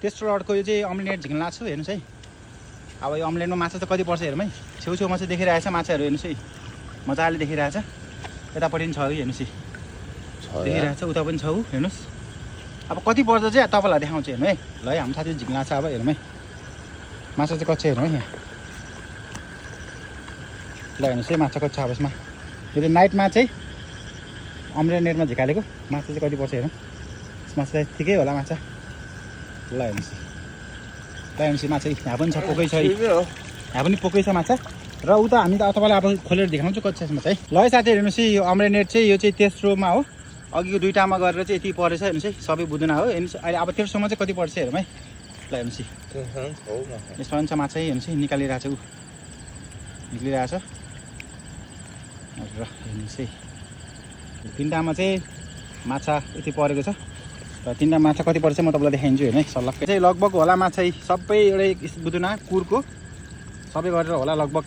तेस्रो रडको यो चाहिँ अम्लेट झिक्न लाग्छु हेर्नुहोस् है। अब यो अम्लेटमा माछा चाहिँ कति पर्छ हेरौँ है। छेउछेउमा चाहिँ देखिरहेछ माछाहरू हेर्नुहोस् है, मजाले देखिरहेछ। यतापट्टि पनि छ है हेर्नुहोस् है, देखिरहेछ, उता पनि छ हेर्नुहोस्। अब कति पर्छ चाहिँ तपाईँलाई देखाउँछु हेर्नु है। ल है हाम्रो साथी झिक्न लाग्छ अब हेरौँ है, माछा चाहिँ कति हेरौँ है यहाँ। ल हेर्नुहोस् है माछा कति छ अब यसमा। यो चाहिँ नाइटमा चाहिँ अम्लेट नेटमा झिकालेको माछा चाहिँ कति पर्छ हेरौँ। माछा चाहिँ ठिकै होला माछा। ल हेर्नुहोस् माछा यहाँ पनि छ, पोकै छ, यहाँ पनि पोकै छ माछा। र उता हामी त तपाईँलाई अब खोलेर देखाउँछु कति छ यसमा चाहिँ। ल है साथीहरू हेर्नुहोस् है, यो अम्लेट नेट चाहिँ यो चाहिँ तेस्रोमा हो, अघिको दुईवटामा गरेर चाहिँ यति परेछ हेर्नुहोस् है, सबै बुदुना हो हेर्नुहोस्। अहिले अब तेस्रोमा चाहिँ कति पर्छ हेरौँ है। ल हेर्नुहोस् यसमा पनि छ माछा हेर्नुहोस् है, निकालिरहेछ ऊ, निक्लिरहेछ। र हेर्नुहोस् है तिनवटामा चाहिँ माछा यति परेको छ। र तिनवटा माछा कति पर्छ म तपाईँलाई देखाइदिन्छु हेर्नु है। सल्लक्कै चाहिँ लगभग होला माछा सबै एउटै बुदुना कुरको सबै गरेर होला लगभग